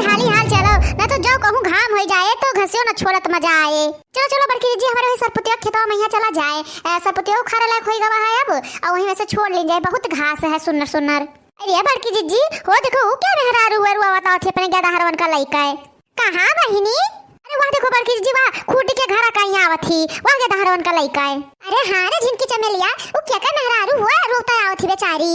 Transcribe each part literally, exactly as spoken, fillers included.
हाली हाल चलो, ना तो जाओ कहूँ घाम होइ जाए तो घसियो न छोड़त मजा आए। चलो चलो बड़की जिज्जी, हमरे वही सरपुतिया खेतवा में यहाँ चला जाए। ए, सरपुतिया उखाड़े लायक होइ गवा है अब, अउ वहीं में से छोड़ लीन जाए, बहुत घास है सुन्नर सुन्नर। अरे बड़की जिज्जी, हो देखो, वो क्या मेहरारू है, रुआ बतावत है अपने गदहरवन का लइका है। कहाँ बहिनी? अरे वाह, देखो बड़की जिज्जी, वाह, खूंटी के घरा कहीं आवत ही, वाह, गदहरवन का लइका है। अरे हाँ रे झिनकी चमेलिया, वो क्या का मेहरारू हुआ, रोता आवत ही बेचारी।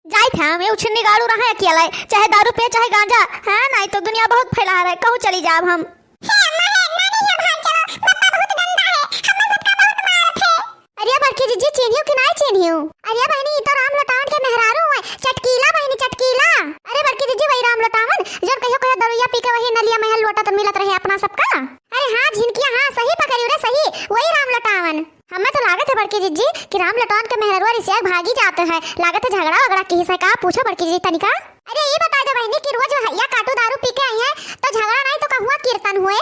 जाइत है, हम ये उछन्नी गाड़ू रहा अकेला, चाहे दारू पिए, चाहे गांजा, हाँ, नहीं तो दुनिया बहुत फैला है, कहूँ चली जाब हम। हे अम्मा, हे नानी, हम हाथ चलो, बप्पा बहुत गंदा है, हम सबका बहुत मारत है। अरे बड़की जिज्जी, चिन्हियो कि नाय चिन्हियो? अरे बहिनी, ई तो राम लोटावन के मेहरारू हुए, चटकीला बहिनी, चटकीला। अरे बड़की जिज्जी, वही राम लोटावन, जौन कहियो कहियो दरुइया पी के वही नलिया महल लोटत मिलत रहे अपना सबका। अरे हाँ झिनकिया, हाँ सही पकड़ियो रे, सही, वही राम लोटावन। हमें तो लागत है बड़की जिज्जी कि राम लोटावन के मेहररुआ रिसिया भागी जात है, लागत है झगड़ा वगड़ा किहिस है का, पूछो बड़की जिज्जी तनिका। अरे ई बताइ दे बहिनी कि रोज हैया काटू दारू पी के आई है तो झगड़ा नहीं तो का हुआ कीर्तन हुए।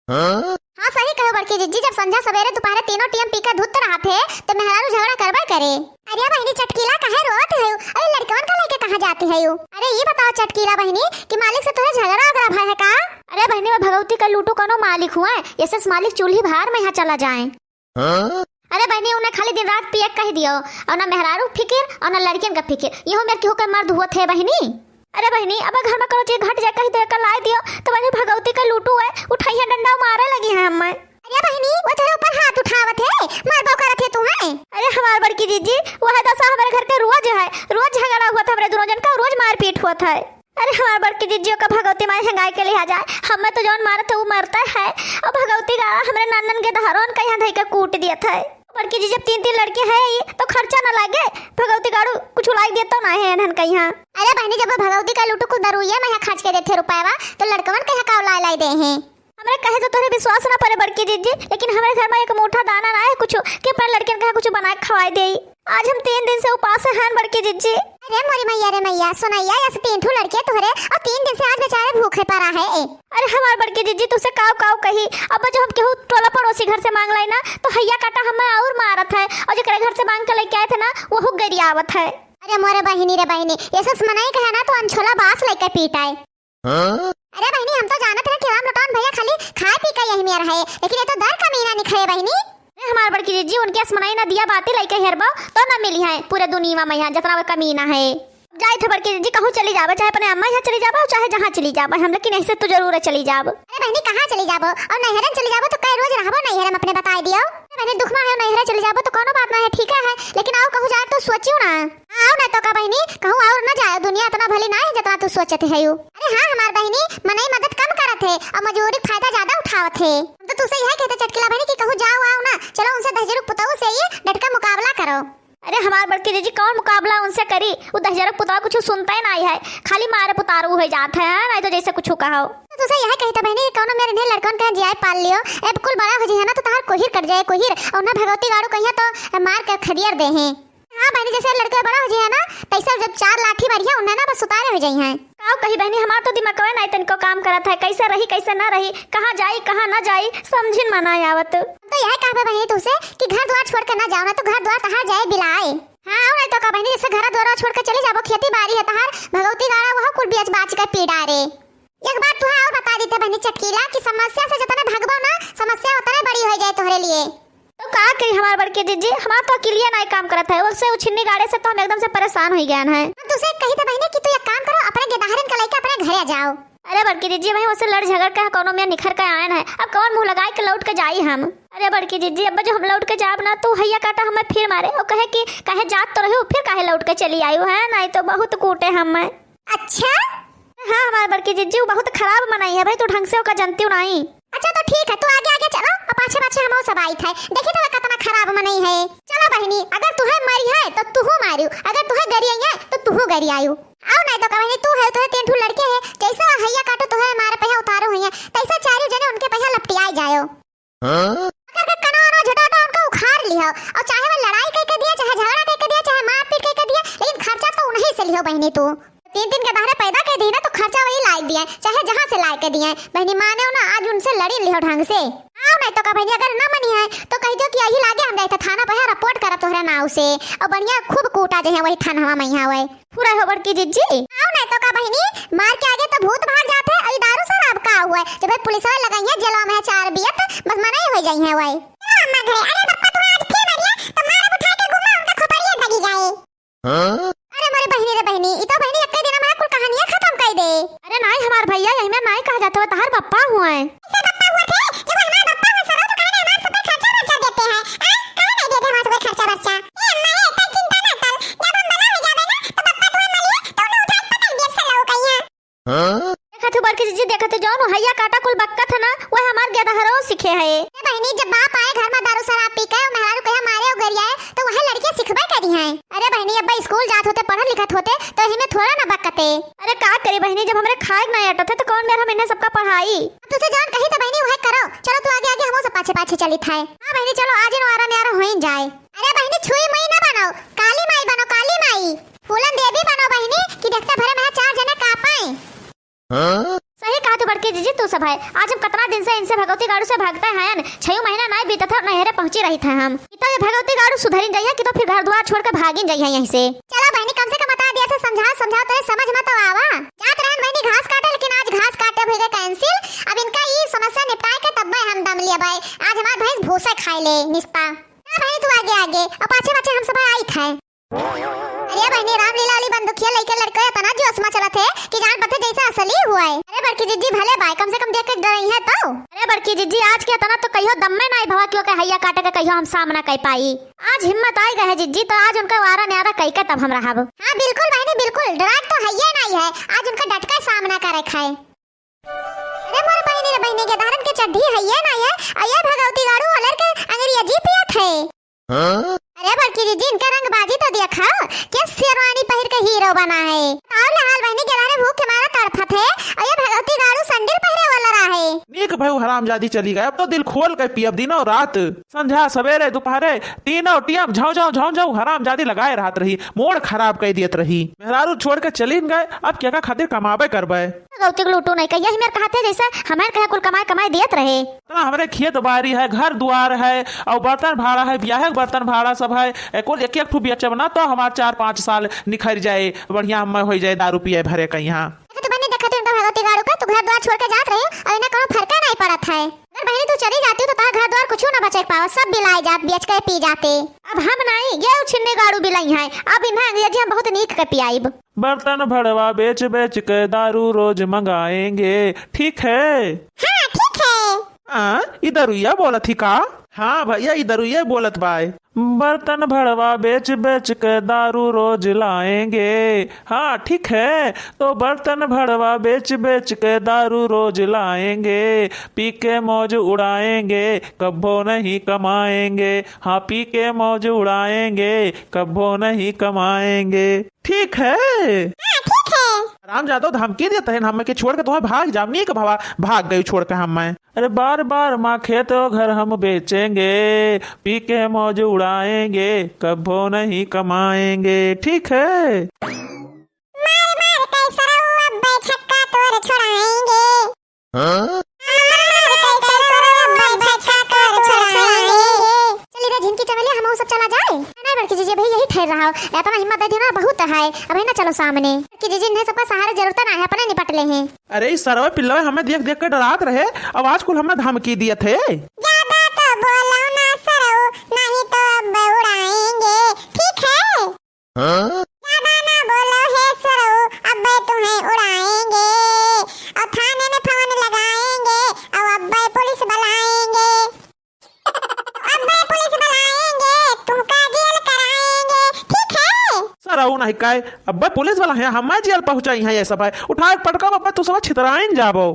हाँ? हाँ, सही कहो बड़की जिज्जी, जब संझा सवेरे दुपहरे तीनों टीम पी के धुत्त रहत है, तो मेहरारू झगड़ा करबे करे। अरे बहिनी चटकीला, काहे रोवत है? अरे लड़कवन का लेके कहाँ जाती है यू? अरे ये बताओ चटकीला बहिनी कि मालिक से तोहे झगड़ा वगड़ा भय है का? अरे बहिनी, वो भगवती का लूटू कोनो मालिक हुआ है, यशस मालिक चूल्ही भार में यहाँ चला जाए। हाँ? अरे बहिनी, उन्हें खाली दिन रात पिए कह दियो, और ना मेहरारू फिकिर और ना लड़कियन का फिकिर, यहू मेर केहू के मर्द हुआ थे बहिनी। अरे बहिनी, अब घर में कोनो चीज घट जाए, कहीं तो एकर लाई दियो, तो बहिनी भगवती के लूटू है, उठाई है डंडा मारे लगी है हमें। अरे बहिनी, वो तेरे ऊपर हाथ उठावत है, मारबो करत है तू है। अरे हमार बड़की जिज्जी, वह दशा हमारे घर के रोज है, रोज झगड़ा हुआ था हमरे दोनों जन का, रोज मारपीट हुआ था। अरे हमार बड़की जिज्जी का भगवती माई हंगाई के लिहा जाए, हमें तो जौन मारत है वो मरता है, और भगवती गाड़ा हमरे नानन के दहरोन का यहाँ धई के कूट दिया था। बड़की जी, जब तीन तीन लड़के हैं ये, तो खर्चा ना लागे, भगवती गाड़ू कुछ लाग देतो ना है इन्हन का यहाँ। अरे बहिनी, जब वो भगवती का लूटू को दरुइया में यहाँ खर्च के देते रुपयावा, तो लड़कवन के यहाँ का लाई लाई दे हैं। हमरे कहे तो तोहरे विश्वास ना पड़े बड़की जिज्जी, लेकिन हमरे घर में एक मुठा दाना ना है कुछ कि अपने लड़कन के कुछ बना के खवाए दे। आज हम तीन दिन से उपास हैं बड़की जिज्जी। अरे मोरी मैया रे मैया, सुनैया, ऐसे तीन ठो लड़के तोहरे और तीन दिन से आज बेचारे भूखे पड़ा है। अरे हमार बड़की जिज्जी, तुसे काव काव कही, अब जो हम केहू टोला पड़ोसी घर से मांग लाई ना, तो हैया काटा हमें और मारत है, और जेकरे घर से मांग के लेके आए थे ना, वहू गरियावत है। अरे मोरे बहिनी रे बहिनी, यशस मनई कहे ना तो अनछोला बास लेके पीटाए। हाँ? अरे बहिनी, हम तो जानत रहे कि राम लोटावन भैया खाली खाए पी के यही में रहे, लेकिन ये तो दर कमीना निकले बहिनी। अरे हमार बड़की जिज्जी, उनके असमनाई ना दिया बाती लेके हेरबो तो ना मिली है पूरे दुनिया में यहाँ जितना वो कमीना है। जाए थे बड़की जिज्जी, कहूँ चली जाबे, चाहे अपने अम्मा यहाँ चली जाबे, चाहे जहाँ चली जाबे, हम लेकिन ऐसे तो जरूर चली जाब। अरे बहिनी, कहाँ चली जाबो? और नैहरन चली जाबो तो कै रोज रहबो नैहर में अपने बताए दियो। अरे बहिनी, दुख में है नैहर चली जाबो तो कोनो बात ना है, ठीक है, लेकिन आओ कहूँ जाए तो सोचियो ना। आओ ना तो का बहिनी, कहूँ और ना जाओ, दुनिया इतना भली ना है जितना तू सोचत है यू। अरे हाँ हमार बहिनी, मनई मदद कम करत है और मजबूरी के फायदा ज्यादा उठावत है। हम तो तुसे यह कहते चटकीला बहिनी कि कहूँ जाओ आओ ना, चलो उनसे दहिजरू पुतऊ से ये डटका मुकाबला करो। अरे हमार बड़की जिज्जी, कौन मुकाबला उनसे करी? वो दहिजरू पुतवा कुछ सुनता ही नहीं है, खाली मारे पुतारू हो जात है, नहीं तो जैसे कुछ कहो। तो तुसे यह कहते बहिनी कि कौनो मेरे इन्हें लड़कन का जियाए पाल लियो, अब कुल बड़ा हो जी है ना तो तहार कोहिर कट जाए कोहिर, और उन्हें भगवती गाड़ू कहिया तो मार के खदियर दे हैं। हाँ बहिनी, जैसे लड़के बड़ा हो जाए ना, तैसे जब चार लाठी मारिया उन्हें ना बस उतारे हो जाई हैं। काव कही बहिनी, हमार तो दिमाग कवे नहीं तनिको काम करत है, कैसे रही कैसे ना रही, कहाँ जाई कहाँ ना जाई, समझिन में ना आवत। तो यह कहबे बहिनी तुसे कि घर द्वार छोड़ के ना जाओ ना, तो घर द्वार तहार जाए बिलाए। हाँ, और नहीं तो का बहिनी, जैसे घर द्वार छोड़ के चली जाबो, खेती बाड़ी है तहार, भगवती गाड़ा वह कुल बेच बाच के पी डारे। एक बात तुहे और बता देते बहिनी चटकीला कि समस्या से जितने भागबो ना, समस्या उतने बड़ी हो जाए तोहरे लिए। तो का कही हमार बड़की जिज्जी, हमार तो अकिलिया नाई काम करत है, उससे उछिन्नी गाड़े से तो हम एकदम से परेशान हो गए हैं। हम तुसे कही थे बहिनी कि तू एक काम करो, अपने गेदहरन का लेके अपने घरे जाओ। अरे बड़की जिज्जी, वही उससे लड़ झगड़ के कोनो में निखर के आयन है, अब कौन मुंह लगाए के लौट के जाई हम? अरे बड़की जिज्जी, अब जो हम लौट के जाब ना, तो हैया काटा हमें फिर मारे और कहे कि कहे जात तो रही, फिर काहे लौट के चली आई है, नहीं तो बहुत कूटे हमें। अच्छा? हाँ, हमार बड़की जिज्जी, वो बहुत खराब मनई है भाई, तू ढंग से ओका जनती नहीं। अच्छा, तो ठीक है, तू आगे आगे चलो और पाछे पाछे हम सब आई थे, देखी तो कितना खराब मनई है। चलो बहिनी, अगर तुहे मरी है तो तुहू मारियो, अगर तुहे गरियाई है तो तुहू गरियायो। आओ नहीं तो का बहिनी, तू है, तुहे तीन ठू लड़के है, जैसा हैया काटो तुहे मारे पैसा उतारो हुई है, तैसा चारों जने उनके पैसा लपटियाई जायो। हाँ? अगर के कनो अनो झटाटा उनका उखाड़ लिहो, और चाहे वो लड़ाई कह के दिया, चाहे झगड़ा कह के दिया, चाहे मारपीट कह के दिया, लेकिन खर्चा तो उन्हीं से लिहो बहिनी तू। तीन दिन के बहरे पैदा कह दी ना, तो खर्चा वही लायक दिया, चाहे जहाँ से लायक दिया। बहिनी माने हो ना, आज उनसे लड़ी लिहो ढंग से। आओ नहीं तो का बहिनी, अगर ना मनी है तो कह दो कि यही लागे हम जाए थे थाना पर रिपोर्ट करब तोहरे नाव से, और बढ़िया खूब कूटा जे है वही थाना में यहाँ हुए। पूरा हो बड़की जिज्जी। आओ नहीं तो का बहिनी, मार के आगे तो भूत जब पुलिस वाला लगाइए जेलवा में चार बियत, बस मना ही हो जाई है वही। चलो अम्मा घरे। अरे बप्पा, तू आज फिर मरिया, तो मारे उठा के घूमा, उनका खोपड़िया दगी जाए। हाँ? अरे मोरे बहिनी रे बहिनी, ई तो बहिनी एक्के दिन हमार कुल कहानियाँ खतम कइ दे। अरे नाई हमार भइया, यही में नाई कहा जात हवा, तहार बप्पा हुआ है। ऐसे बप्पा हुआ थे, जब हमार बप्पा हुआ सरो तो काहे ना हमार सब पे खर्चा वर्चा देते हैं? आ? काहे नहीं देते हमार सब पे खर्चा वर्चा? ए अम्मा रे, इतना चिंता ना कर, जब हम बड़ा हो जाबे ना, तो बप्पा तुम्हें मलिए, तो उन्हें उठा के पटक दिए सब लोग कहिए। हाँ? देखत हूँ बड़की जीजी, देखत हूँ जौन हइया काटा कुल बक्कत है ना, वह हमार गेदहरो सीखे है। ए बहिनी, जब बाप आए घर में दारू शराब पी के, मेहरारू कहे मारे और गरियाए, तो वह लड़कियाँ सिखबे करी हैं। अरे बहिनी, अब्बा स्कूल जात होते, पढ़त लिखत होते, तो इही में थोड़ा ना बक्कते। अरे का करी बहिनी, जब हमरे खाए के ना अटत है, तो कौन बेर हम इन्हें सबका पढ़ाई? अब तुझे जौन कही तो बहिनी, वह करो। चलो तू आगे आगे, हम सब पाछे पाछे चलित है। हाँ बहिनी, चलो आज इन वारा न्यारा होइन जाए। अरे बहिनी, छुई मुई ना बनो, काली माई बनो, काली माई। फूलन देवी बनो बहिनी, कि देखते भरे में चार जने का पाए। हाँ? सही कहा तू बड़की जीजी, तू सब है। आज हम कितना दिन से इनसे भगवती गाड़ू से भागते हैं, छह महीना नहीं बीतत है, नहरे पहुंची रही थे हम। कि तो ये भगवती गाड़ू सुधरिन जाइए, कि तो फिर घर द्वार छोड़ के भागिन जाइए यहीं से। चलो बहनी, कम से कम बता दिया से समझाओ, समझाओ, तेरे समझ में तो आवा। जात रहन बहनी घास काटे, लेकिन आज घास काटे हुई गए cancel। अब इनका ये समस्या निपटाए के तब्बे हम दम लिया भाई। आज हमार भैंस भूसे खाए ले निस्ता। जा बहनी तू आगे आगे, और पाछे पाछे हम सब आई थे। अरे बहनी, रामलीला वाली बंदूकिया लइके लड़का इतना जोश में चलत है कि जान पड़ते जैसे असली हुआ है। अरे बड़की जिज्जी भले बाय, कम से कम देख के डरई है तो। अरे बड़की जिज्जी, आज के इतना तो कहियो दम में नाई भवा, क्यों के हइया काटे के कहियो हम सामना कर पाई। आज हिम्मत आई गए है जिज्जी, तो आज उनका वारा न्यारा कई के तब हम रहब। हाँ बिल्कुल बहनी बिल्कुल, डरात तो हइये नाई है, आज उनका डट के सामना करे खाए। अरे मोर बहिनी रे बहिनी, गेदहरन के चड्ढी हइये नाई है, अये भगवती गाड़ू ओलर के अंग्रेजी पियत है। हाँ? अरे बड़की जिज्जी, इनका रंगबाजी तो देखा, क्या शेरवानी पहिर के हीरो बना है। और ले हाल बहनी, गेदहरे भूख के मारा तड़फत है, और ये भगवती गाड़ू सैंडल पहिरे वाला रहा है। नीक भयू हरामजादी चली गए, अब तो दिल खोल के पियब दिनों रात, संझा सवेरे दोपहरे तीनों टियम झाँव झाँव झाँव झाँव हरामजादी लगाए रहत रही, मूड खराब कर दियत रही। मेहरारू छोड़ के चलिन गए, अब केका खातिर कमाबे करबे? गौती के लूटू नहीं कहिए, हमें कहते जैसे हमें कहे कुल कमाए कमाए दियत रहे। इतना हमरे खेत बारी है, घर दुआर है, और बर्तन भाड़ा है, ब्याह के बर्तन भाड़ा सब है, ए, कुल एक एक ठू बेचब ना तो हमार चार पाँच साल निखर जाए, बढ़िया हमें हो जाए दारू पिए भरे का यहाँ। देखा तो बहनी, देखा तो इनका भगवती गाड़ू का, तू घर द्वार छोड़ के जात रहे और इन्हें कोनो फर्क नहीं पड़त है। अगर बहनी तू चली जाती तो तार घर द्वार कुछ ना बचे पावा, सब बिलाए जात, बेच के पी जाते। अब हम नहीं, ये उछिन्नी गाड़ू बिलाई हैं, अब इन्हें अंग्रेजी हम बहुत नीक के पियाइब। बर्तन भड़वा बेच बेच के दारू रोज मंगाएंगे, ठीक है? हाँ, ठीक है। हाँ, ई दरुइया बोलत ही का? हाँ भैया, ई दरुइया बोलत बाय। बर्तन भड़वा बेच बेच के दारू रोज लाएंगे। हाँ, ठीक है, तो बर्तन भड़वा बेच बेच के दारू रोज लाएंगे, पी के मौज उड़ाएंगे, कब्बो नहीं कमाएंगे। हाँ, पी के मौज उड़ाएंगे, कब्बो नहीं कमाएंगे। ठीक है। हाँ, ठीक है। राम जादव धमकी देते हैं, हमें के छोड़ के तुम्हें भाग जाओ, नीक भवा भाग गई छोड़ के हमें। अरे बार बार माँ खेत और घर हम बेचेंगे, पी के मौज उड़ाएंगे, कब्बो नहीं कमाएंगे, ठीक है? मार मार के सरऊ अब्बे छक्का तोर छुड़ाएंगे। हाँ? मार मार के सरऊ अब्बे छक्का तोर छुड़ाएंगे। चली रे झिनकी चमेली, हम सब चला जाए। नहीं बड़की जीजी, भाई यही ठहर रहा हो, इतना हिम्मत दे दियो ना, बहुत है, अब है ना, चलो सामने। बड़की जीजी, इन्हें सबका सहारे जरूरत ना है, अपने निपट ले हैं। अरे, ई सरवे पिल्लवे हमें देख देख के डरात रहे, अब आज कुल हमें धमकी दियत है। ज्यादा तो बोलो ना सरऊ, नहीं तो अब उड़ाएंगे, ठीक है? हाँ? ज्यादा ना बोलो हे सरऊ, अब तुम्हें उड़ाएंगे, और थाने में फोन लगाएंगे, और अब पुलिस बुलाएंगे। अब्बे पुलिस बुलाएंगे, तुमका जेल कराएंगे, ठीक है? सरऊ नहीं काय, अब्बे पुलिस वाला है, हमें जेल पहुंचाई है ये सब है। उठा के पटका अब्बे तू सब छितराइन जाबो।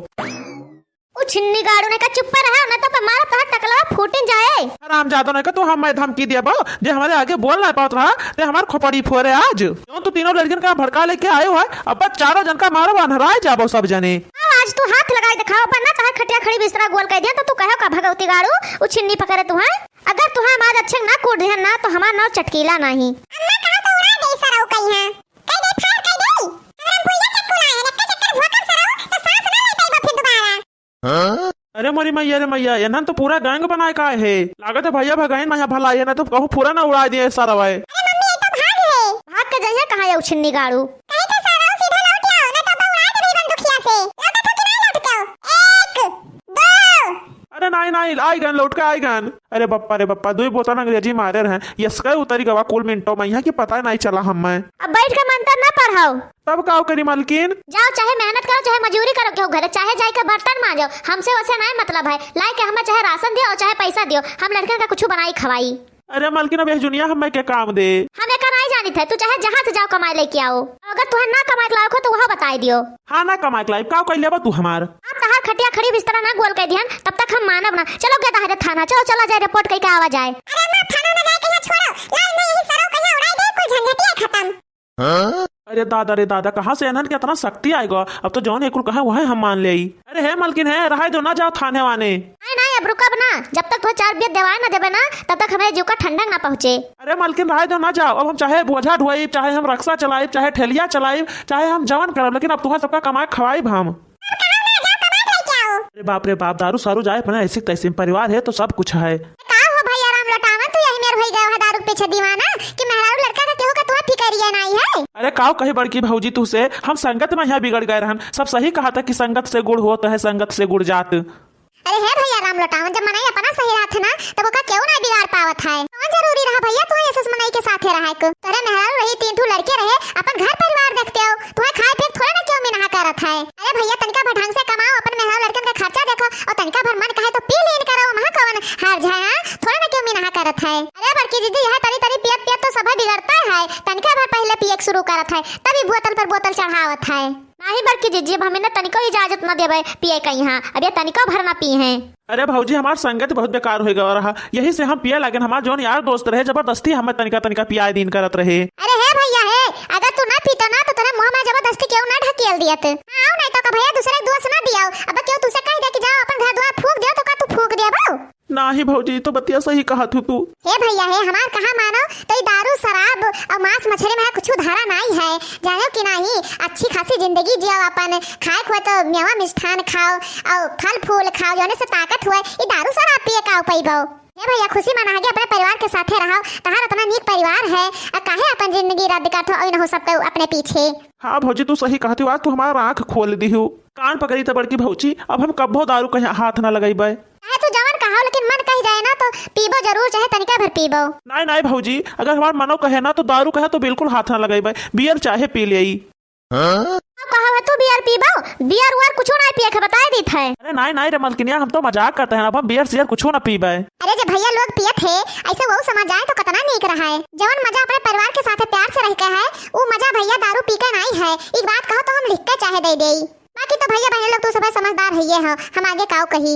उ छिन्नी गाड़ू नहीं का चुप्पे रहा, नहीं तो पे मारा तोहर टकलवा फूटिन जाए। हराम जादो नहीं का तू हमें धमकी देबो, जे हमारे आगे बोल नहीं पावत रहा, ते हमार खोपड़ी फोरे आज। क्यों तू तीनों लड़कियन का भड़का लेके आयो है, अब्बे चारों जन का मारो, अन्हराए जाबो सब जने। आओ, आज तू हाथ लगाई दिखाओ, पर ना तोहार खटिया खड़ी बिस्तरा गोल कर दिया, तो तू कहो का भगवती गाड़ू, उ छिन्नी पकड़े तू, हैं? अगर तुहार मार अच्छे ना कूट दिहन ना, तो हमार नाव चटकीला नहीं। अम्मा कहा तो उड़ा दे सरऊ कहिया। कह दे फाड़ कह दे। अगर हम भुइया चक्कू लाए हैं, लक्का चक्कर भोकर सरऊ, तो सांस ना ले पाइबो फिर दोबारा। अरे मोरी मैया रे मैया, एनहन तो पूरा gang बनाए का है। लागत है भैया भगाइन मया भला है ना, तो कहूँ पूरा ना उड़ा दिए सरऊ है। अरे मम्मी, ये तो भाग है। भाग के जइहे कहाँ ये उछिन्नी गाड़ू? कहीं तो सरऊ सीधा लौट आओ, ना तो अब उड़ा देबे बंदूकिया से। लौटत हो कि नहीं लौटत हो? एक, नाहीं, आइगन, लौट के आइगन। अरे बप्पा रे बप्पा, दुई बोतल अंग्रेजी मारे रहे, यसके उतरी गवा कुल मिनटों में, यहाँ की पता नाहीं चला हमें। अब बैठ के मंतर ना पढ़ाओ। तब काउ करी मलकिन? जाओ, चाहे मेहनत करो, चाहे मजूरी करो, केहू घरे, चाहे जाइके बर्तन मांजो, हमसे वैसे नाहीं मतलब है। लाइके हमें चाहे राशन दियो और चाहे पैसा दियो, हम लड़कन का कुछ बनाई खवाई। अरे मलकिन, अब यह जुनिया हमें के काम दे। हम एका नाहीं जानित है, तू चाहे जहाँ से जाओ कमाए लेके आओ। अगर तुहे ना कमाए के लायक हो तो वह बताए दियो। हाँ, ना कमाए के लायक, काउ कइ लेबा तू हमार? अब तहार खटिया खड़ी बिस्तरा ना गोल कइ दिहन, तब तक हम मानब ना। चलो गे दहरे थाना, चलो चला जाए, रिपोर्ट कइ के आवा जाए। अरे माँ, थाना ना जाए के यहाँ छोड़ो, लाल में यही सरो कहिया उड़ाई दे, कुल झंझटिया खत्म। अरे दादा रे दादा, कहाँ से इन्हन के इतना शक्ति आएगा? अब तो जौन एक कुल कहे वह हम मान लेई। अरे हे मलकिन, हे रहाई दो, ना जाओ थाने वाने। नाहीं, नाहीं, अब रुकब ना, जब तक तुहे चार बियत देवाए ना देबे ना, तब तक हमरे जीव का ठंडक ना पहुँचे। अरे मलकिन, रहाई दो, ना जाओ, अब हम चाहे बोझा ढोइब, चाहे हम रक्सा चलाइब, चाहे ठेलिया चलाइब, चाहे हम जवन करब, लेकिन अब तुहे सबका कमाए खवाइब हम। अरे बाप रे बाप, दारू सारू जाए अपना ऐसी तैसी, परिवार है तो सब कुछ है। का हो भैया राम लौटावन, तू यही मेर होई गयो है दारू के पीछे दीवाना कि मेहरारू लड़का का केहू का तुहे फिकरिया नाहीं है? अरे काउ कही बड़की भौजी तू से, हम संगत में यहाँ बिगड़ गए रहन। सब सही कहा था कि संगत से गुड़ होत है, संगत से गुड़ जात। अरे हे भैया राम लौटावन, जब मनई अपना सही रहत है ना, तब ओका केहू ना बिगाड़ पावत है। कौन जरूरी रहा भैया तू ऐसे मनई के साथे रहा को? तोरे मेहरारू रही, तीन ठो लड़के रहे, अपन घर परिवार देखते हो, तुहे खाए पिए थोड़े ना केहू मिनहा करत है। अरे भैया, तनिका भर ढंग से कमाओ, अपन मेहरारू लड़कन का खर्चा देखो, और तनिका भर मन कहे तो पी लीन करो, वहाँ कौन हर्ज है, हाँ? थोड़ा ना केहू मिनहा करत है। अरे बड़की दीदी, यह तरी तरी पियत पियत तो सभे बिगड़ता है। तनिका भर पहिले पिए के शुरू करत है, तभी बोतल पर बोतल चढ़ावत है। नाहीं बड़की दीदी, अब हम इन्हें तनिको इजाजत न देबे पिए के यहाँ, अब ये तनिको भर ना पी हैं। अरे भौजी, हमार संगत बहुत बेकार हो गवा रहा, यही से हम पिए लागेन। हमार जौन यार दोस्त रहे, जबरदस्ती हमें तनिका तनिका पियाए दीन करत रहे। अरे हे भैया हे, अगर तू ना पीतो ना तो तोरे मुँह में जबरदस्ती केहू ना ढकेल दियत। हाँ, आओ नाहीं तो का भैया, दूसरे के दोष ना दियाओ। अब केहू तुसे कह दे कि जाओ अपन घर द्वार फूँक दियो तो का तू फूँक देबो? नाहीं भौजी, ई तो बतिया सही कहत हू तू। हे भैया हे, हमार कहा मानो तो ई दारू शराब और मांस मछली में कुछ धारा नाहीं है, जानो कि नाहीं? अच्छी खासी जिंदगी जियो अपन, खाए के हुए तो मेवा मिष्ठान खाओ और फल फूल खाओ, जौने से ताकत हुए। ई दारू शराब पिए का उपइबो? हे भैया, खुशी मनागे, अपने परिवार के साथे रहो, तहार उतना नीक परिवार है, आ काहे अपन जिंदगी रद्द करत हो और इनहो सबके अपने पीछे? हाँ भौजी, तू सही कहत हू, आज तू हमार आँख खोल दिहू। कान पकड़ी त बड़की भौजी, अब हम कब्बो दारू कहीं हाथ ना लगइबे। चाहे तू जवन कहो, लेकिन मन कह जाए ना तो पीबो जरूर, चाहे तनिका भर पीबो। नाहीं, नाहीं भौजी, अगर हमार मनो कहे ना तो दारू कहे तो बिल्कुल हाथ ना लगइबे, बियर चाहे पी लेई। हाँ? अब कहा है तू बियर पीबो? बियर उयर कुछो नाहीं पिए के बताए दीत है। अरे नाहीं, नाहीं रे मलकिनिया, हम तो मजाक करत हैं, अब हम बियर सियर कुछो ना पीबे। अरे जे भैया लोग पियत है, ऐसे वो समझ जाए तो कितना नीक रहा है। जवन मजा अपने परिवार के साथे प्यार से रह के है, उ मजा भैया दारू पी के नाहीं है। एक बात कहो तो हम लिख के चाहे दे देई। बाकी तो भैया बहन लोग तू सभे समझदार है ये हो, हम आगे काउ कही।